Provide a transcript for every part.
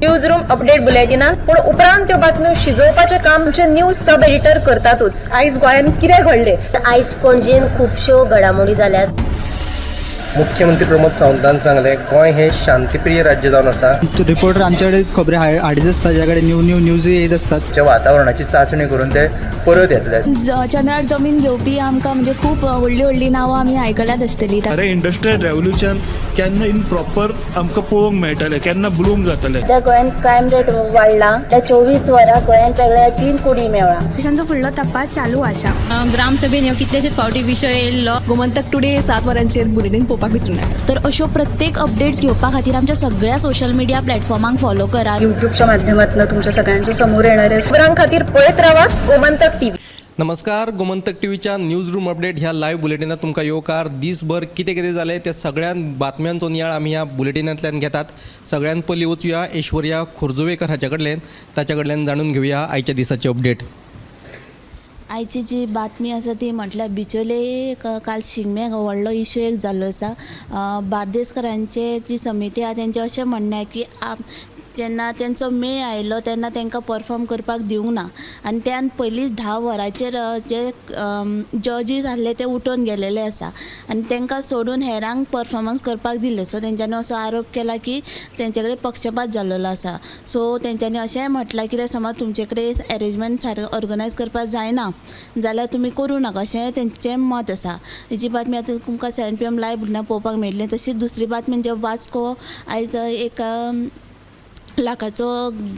News room update बुलेटिनात, पूण उपरांत त्यो बातम्यो शिजोवपाचें काम आमचे न्यूज सब एडिटर करतातूच. आयज गोंयांत कितें घडलें? आयज पणजेन खुबश्यो घडामोडी जाल्यात. मुख्यमंत्री प्रमोद सावंतान सांगलें, गोंय हें शांतीप्रिय राज्य जावन आसा. रिपोर्टर आमच्याकडे खबरी हाडीत आसता, ज्या कडेन न्यू न्यू न्यूज येत आसतात. च्या वातावरणाची चांचणी करून ते परत येतले. चंद्रार जमीन घेवपी आमकां म्हणजे खूब व्हडलीं व्हडलीं नांवां आमी आयकल्यात आसतलीं. खरें इंडस्ट्रियल रेवोल्युशन केन्ना इन प्रॉपर आमकां पळोवंक मेळटलें, केन्ना ब्लूम जातलें? सध्या गोंयांत क्रायम रेट वाडला. त्या 24 वरां गोंयांत वेगळ्या तीन कुडी मेवळा. तांचो फुडलो तपास चालू आसा. ग्रामसभेन ह्यो कितलेशेच फावटी विशय येयल्लो. गोमंतक टुडे 7 वरांचेर बुलेटीन पळोवपाक विसरूं नाका. तर अश्यो प्रत्येक अपडेट्स घेवपा खातीर आमच्या सगळ्या सोशल मिडिया प्लॅटफॉर्मांक फॉलो करात. युट्यूबच्या माध्यमातून तुमच्या सगळ्यांच्या समोर येणार आहे. खबरां खातीर पळयत रावात गोमंतक टीव्ही. नमस्कार, गोमंतक टीव्हीच्या न्यूज रूम अपडेट ह्या लायव्ह बुलेटिनात तुमकां येवकार. दीसभर कितें कितें जालें त्या सगळ्या बातम्यांचो नियाळ आमी ह्या बुलेटिनांतल्यान घेतात. सगळ्यान पयलीं वचुया ऐश्वर्या खोर्जुवेकर हाच्या कडल्यान, ताच्या कडल्यान जाणून घेवया आयच्या दिसाची अपडेट. आयची जी बातमी आसा ती म्हटल्यार बिचोले काल शिगम्याक व्हडलो इशू एक जाल्लो आसा. बार्देसकरांचे जी समिती आहा, तेंचें अशें म्हणणें आहा की जेन्ना तेंचो मेळ आयलो तेन्ना तांकां परफॉर्म करपाक दिवंक ना आनी त्यान पयलींच 10 वरांचेर जे जजीस आसले ते उठोन गेलेले आसा आनी तांकां सोडून हेरांक परफॉर्मन्स करपाक दिले. सो तेंच्यांनी असो आरोप केला की तेंचे कडेन पक्षपात जाल्लो आसा. सो तेंच्यांनी अशेंय म्हटलां, कितें समज तुमचे कडेन एरेंजमेंट सारकें ऑर्गनायज करपाक जायना जाल्यार तुमी करूं नाका, अशें तेंचें मत आसा. हेजी बातमी आतां तुमकां 7 PM live bulletin पळोवपाक मेळटली. तशीच दुसरी बातमी म्हणजे वास्को आयज 1 लाखाचो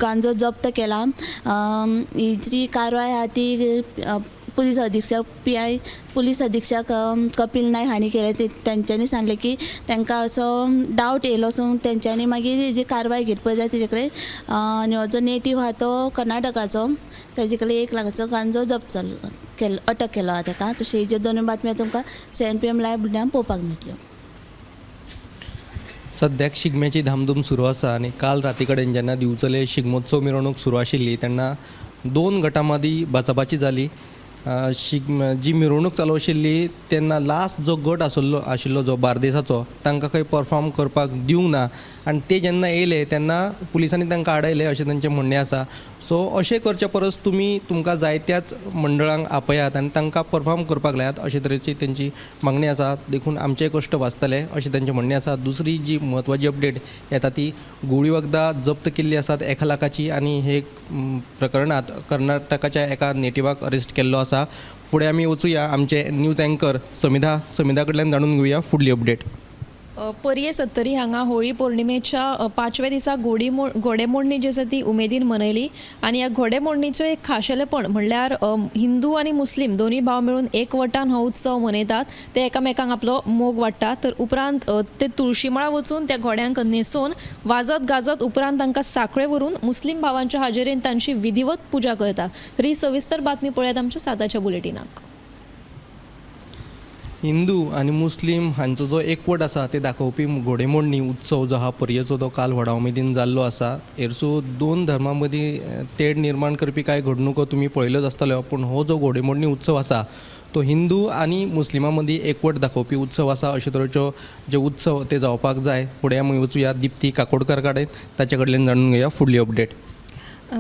गांजो जप्त केला. ही जी कारवाय आहा ती पुलीस अधीक्षक पीआय पुलीस अधीक्षक कपील नायक हांणी केले. ते तेंच्यांनी सांगलें की तांकां असो डावट येयलो, सो तेंच्यांनी मागीर जी कारवाय घेतली जाय. तेजे कडेन आनी हो जो नेटीव आहा तो कर्नाटकाचो, तेजे कडेन 1 लाखाचो गांजो जप्त जाल्लो, केल्लो, अटक केलो आहा तेका. तशें ह्यो दोनूय बातम्यो तुमकां 7 PM live बुलेटिनान पळोवपाक मेळटल्यो. सद्याक शिगम्याची धामधूम सुरू आसा आनी काल राती कडेन जेन्ना दिवचले शिगमोत्सव मिरवणूक सुरू आशिल्ली तेन्ना दोन गटां मदीं बाचाबाची जाली. शिगम जी मिरवणूक चालू आशिल्ली तेन्ना लास्ट जो गट आशिल्लो जो बार्देसाचो, तांकां खंय परफॉर्म करपाक दिवंक ना आनी ते जेन्ना येयले तेन्ना पुलिसांनी तांकां आडयले अशें तांचें म्हणणें आसा. सो अशें करचे परस तुमी तुमकां जायत्याच मंडळांक आपयात आनी तांकां परफॉर्म करपाक लायात, अशे तरेची तेंची मागणी आसा. देखून आमचे कश्ट वाचतले, अशें तेंचें म्हणणें आसा. दुसरी जी म्हत्वाची अपडेट येता ती घुंवळी वखदां जप्त केल्ली आसात 1 लाखाची आनी हे प्रकरणांत कर्नाटकाच्या एका नेटिवाक अरेस्ट केल्लो आसा. फुडें आमी वचुया आमचे न्यूज एंकर समिधा, समिधा कडल्यान जाणून घेवया फुडली अपडेट. पर्ये सत्तरी हांगा होळी पौर्णिमेच्या पांचव्या दिसा घोडेमोडणी जी आसा ती उमेदीन मनयली आनी ह्या घोडेमोडणीचो एक खाशेलेपण म्हणल्यार हिंदू आनी मुस्लीम दोनूय भाव मेळून एकवटान हो उत्सव मनयतात. ते एकामेकांक आपलो मोग वांट्टात. तर उपरांत ते तुळशीमळा वचून त्या घोड्यांक न्हेसोवन वाजत गाजत उपरांत तांकां साखळे व्हरून मुस्लीम भावांच्या हाजेरीन तांची विधिवत पुजा करतात. तर ही सविस्तर बातमी पळयात आमच्या 7च्या बुलेटिनाक. हिंदू आनी मुस्लीम हांचो जो एकवट आसा ते दाखोवपी घोडेमोडणी उत्सव जो आहा पर्येचो, तो काल व्हडा उमेदीन जाल्लो आसा. हेरसू दोन धर्मां मदीं तेढ निर्माण करपी कांय घडणुको तुमी पळयल्योच आसतल्यो, पूण हो जो घोडेमोडणी उत्सव आसा तो हिंदू आनी मुस्लिमां मदीं एकवट दाखोवपी उत्सव आसा. अशे तरेच्यो जे उत्सव ते जावपाक जाय. फुडें आमी वचुया दिप्ती काकोडकर कडेन, ताचे कडल्यान जाणून घेवया फुडली अपडेट.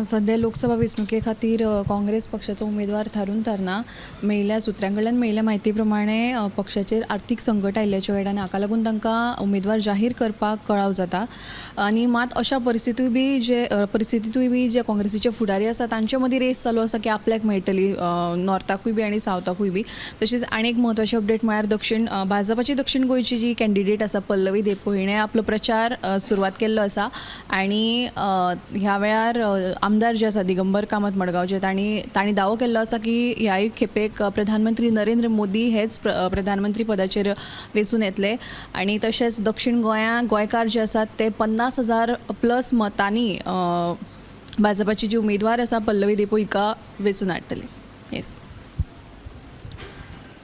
सध्या लोकसभा वेंचणुके खातीर काँग्रेस पक्षाचो उमेदवार थारून थारना. मेळिल्ल्या सुत्रां कडल्यान मेळिल्ल्या म्हायती प्रमाणे पक्षाचेर आर्थीक संकट आयिल्ल्याचें कळटा आनी हाका लागून तांकां उमेदवार जाहीर करपाक कळाव जाता. आनी मात अशा परिस्थितूय बी जे परिस्थितींतूय बी जे काँग्रेसीचे फुडारी आसा तांचे मदीं रेस चालू आसा की आपल्याक मेळटली, नॉर्थाकूय बी आनी सावथाकूय बी. तशीच आनी एक म्हत्वाची अपडेट म्हळ्यार दक्षिण भाजपाची दक्षिण गोंयची जी कॅन्डिडेट आसा पल्लवी धेंपो, हिणें आपलो प्रचार सुरवात केल्लो आसा आनी ह्या वेळार आमदार जे आसा दिगंबर कामत मडगांवचे, तांणी दावो केल्लो आसा की ह्याय खेपेक प्रधानमंत्री नरेंद्र मोदी हेच प्रधानमंत्री पदाचेर वेंचून येतले आनी तशेंच दक्षिण गोंया गोंयकार जे आसात ते 50,000 प्लस मतांनी भाजपाची जी उमेदवार आसा पल्लवी धेंपो हिका वेंचून हाडटले. येस.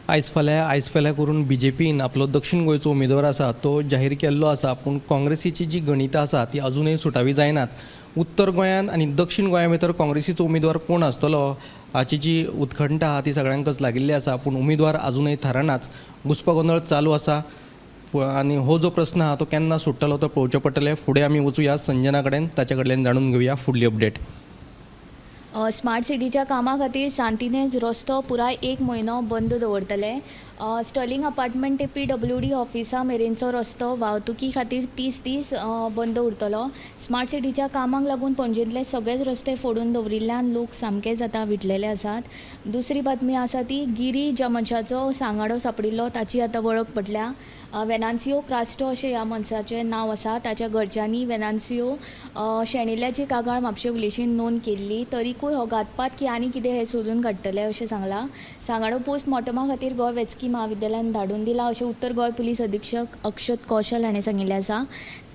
आयज फाल्यां आयज फाल्यां करून बीजेपीन आपलो दक्षिण गोंयचो उमेदवार आसा तो जाहीर केल्लो आसा, पूण काँग्रेसीची जी गणितां आसा ती अजुनूय सुटावी जायनात. उत्तर गोंयांत आनी दक्षिण गोंया भितर काँग्रेसीचो उमेदवार कोण आसतलो हाची जी उत्कंठा आहा ती सगळ्यांकच लागिल्ली आसा, पूण उमेदवार अजुनूय थारनाच. घुस्पागोंदळ चालू आसा. आनी हो जो प्रस्न आहा तो केन्ना सुट्टलो तो पळोवचें पडटलें. फुडें आमी वचुया संजना कडेन, ताचे कडल्यान जाणून घेवया फुडली अपडेट. स्मार्ट सिटीच्या कामा खातीर सांतिनेज रस्तो पुराय एक म्हयनो बंद दवरतले. स्टर्लिंग अपार्टमेंट ते PWD ऑफिसा मेरेनचो रस्तो वाहतुकी खातीर 30 दीस बंद उरतलो. स्मार्ट सिटीच्या कामाक लागून पणजेंतले सगळेच रस्ते फोडून दवरिल्ल्यान लोक सामकेच आतां विटलेले आसात. दुसरी बातमी आसा ती गिरी ज्या मनशाचो सांगाडो सांपडिल्लो ताची आतां वळख पडल्या. वेनान्सियो क्रास्टो अशें ह्या मनशाचें नांव आसा. ताच्या घरच्यांनी वेनान्सियो शेणिल्ल्याची कागाळ म्हापशें पुलिशेन नोंद केल्ली, तरीकूय हो घातपात की आनी कितें हें सोदून काडटले अशें सांगलां. सांगाडो पोस्टमॉर्टमा खातीर गोंय वैजकी म्हाविद्यालयान धाडून दिला अशें उत्तर गोंय पुलीस अधीक्षक अक्षत कौशल हाणें सांगिल्लें आसा.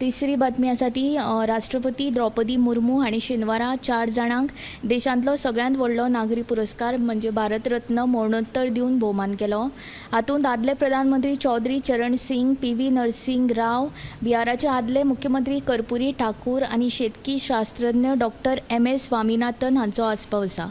तिसरी बातमी आसा ती राष्ट्रपती द्रौपदी मुर्मू हांणी शेनवारा 4 जाणांक देशांतलो सगळ्यांत व्हडलो नागरी पुरस्कार म्हणजे भारतरत्न मरणोत्तर दिवन भोवमान केलो. हातूंत आदले प्रधानमंत्री चौधरी चरण सिंग, PV Narasimha Rao, बिहाराचे आदले मुख्यमंत्री कर्पुरी ठाकूर आनी शेतकी शास्त्रज्ञ डॉक्टर MS Swaminathan हांचो आस्पाव आसा.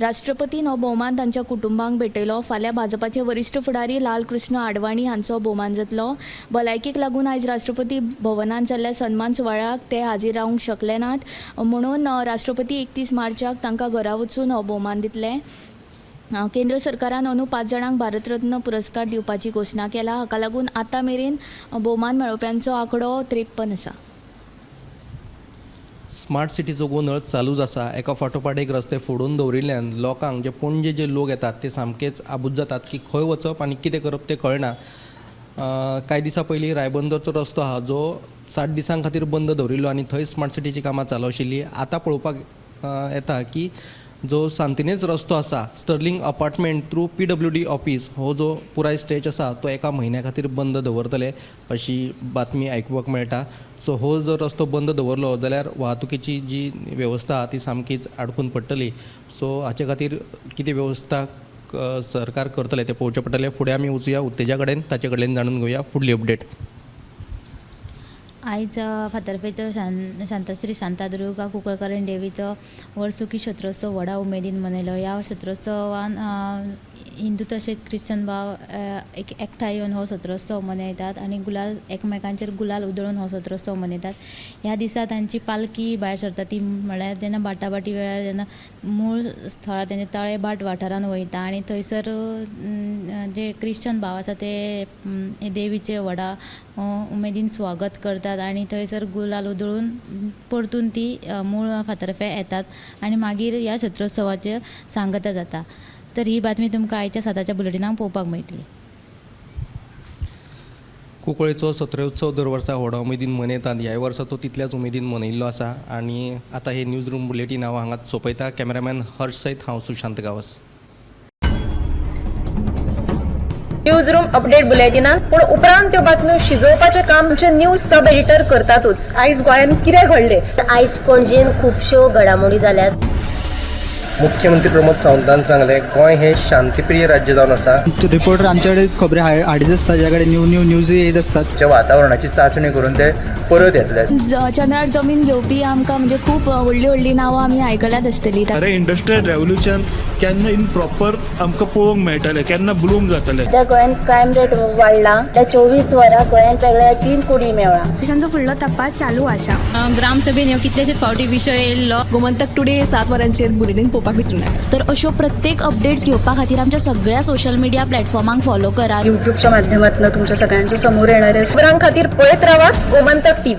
राष्ट्रपतीन हो भोवमान तांच्या कुटुंबांक भेटयलो. फाल्यां भाजपाचे वरिश्ठ फुडारी लालकृष्ण आडवाणी हांचो भोवमान जातलो. भलायकेक लागून आयज राष्ट्रपती भवनांत जाल्ल्या सन्मान सुवाळ्याक ते हाजीर रावंक शकले नात, म्हणून राष्ट्रपती 31 मार्चाक तांकां घरा वचून हो भोवमान दितले. केंद्र सरकारान अंदू 5 जाणांक भारतरत्न पुरस्कार दिवपाची घोशणा केला. हाका लागून आतां मेरेन भोवमान मेळोवप्यांचो आंकडो 53 आसा. स्मार्ट सिटीचो गोंदळ चालूच आसा. एका फाटोफाट एक रस्ते फोडून दवरिल्ल्यान लोकांक जे पणजे जे लोक येतात ते सामकेच आबूज जातात की खंय वचप आनी कितें करप तें कळना. कांय दिसां पयलीं रायबंदरचो रस्तो आहा जो 60 दिसां खातीर बंद दवरिल्लो आनी थंय स्मार्ट सिटीचीं कामां चालू आशिल्लीं. आतां पळोवपाक येता की जो सांतिनेज रस्तो आसा Sterling apartment through PWD office हो जो पुराय स्ट्रेच आसा तो एका म्हयन्या खातीर बंद दवरतले अशी बातमी आयकुपाक मेळटा. सो हो जर रस्तो बंद दवरलो जाल्यार वाहतुकीची जी वेवस्था आहा ती सामकीच आडकून पडटली. सो हाचे खातीर कितें वेवस्था सरकार करतले तें पळोवचें पडटलें. फुडें आमी वचुया उत्तेजा कडेन, ताचे कडल्यान जाणून घेवया फुडली अपडेट. आयज फातर्पेचो शांताश्री शांतादुर्गा कुंकळकरण देवीचो वर्सुकी शत्रोत्सव व्हडा उमेदीन मनयलो. ह्या शत्रोत्सवान हिंदू तशेंच क्रिश्चन भाव एकठांय येवन हो सत्रोत्सव मनयतात आनी गुलाल एकमेकांचेर गुलाल उधळून हो सत्रोत्सव मनयतात. ह्या दिसा तांची पालखी भायर सरता ती म्हळ्यार जेन्ना बाटाबाटी वेळार जेन्ना मूळ स्थळार तेंचे तळेभाट वाठारान वयता आनी थंयसर जे क्रिश्चन भाव आसा ते देवीचे व्हडा उमेदीन स्वागत करतात आनी थंयसर गुलाल उधळून परतून ती मूळ फातर्फे येतात आनी मागीर ह्या सत्रोत्सवाचे सांगता जाता. तर ही बातमी तुमकां आयच्या 7च्या बुलेटिनाक पळोवपाक मेळटली. कुंकळेचो सत्रोत्सव दर वर्सा व्हडा उमेदीन मनयतात. ह्याय वर्सा तो तितल्याच उमेदीन मनयिल्लो आसा आनी आतां हे न्यूज रूम बुलेटीन हांव हांगाच सोंपयता. कॅमेरामॅन हर्ष सयत हांव Sushant Gawas. News room update बुलेटिनान पूण उपरांत त्यो बातम्यो शिजोवपाचें काम आमचे न्यूज सब एडिटर करतातूच. आयज गोंयांत कितें घडलें, आयज पणजेन खुबश्यो घडामोडी जाल्यात. मुख्यमंत्री प्रमोद सावंतान सांगलें गोंय हें शांतीप्रिय राज्य जावन आसा. रिपोर्टर आमच्याकडे खबरी हाडीत आसता, ज्या कडेन न्यू न्यू न्यूज येत आसतात. वातावरणाची चांचणी करून ते परत येतले. चंद्रार जमीन घेवपी आमकां म्हणजे खूब व्हडली व्हडली नांवां आमी आयकल्यात आसतली. खरें इंडस्ट्रियल रेवोल्युशन केन्ना इन प्रॉपर आमकां पळोवंक मेळटलें, केन्ना ब्लूम जातलें. सध्या गोंयांत क्रायम रेट वाडला. त्या 24 वरां गोंयांत वेगळ्या 3 कुडी मेळ्ळा. तांचो फुडलो तपास चालू आसा. ग्रामसभेन ह्यो कितलेशेच फावटी विशय येयल्लो. गोमंतक टुडे 7 वरांचेर बुलेटीन पळोवपाक विसरूं नाका. तर अश्यो प्रत्येक अपडेट्स घेवपा खातीर आमच्या सगळ्या सोशल मिडिया प्लॅटफॉर्मांक फॉलो करात. यूट्यूबच्या माध्यमातून तुमच्या सगळ्यांच्या समोर येणारे खबरां खातीर पळयत रावात गोमंतक टीव्ही.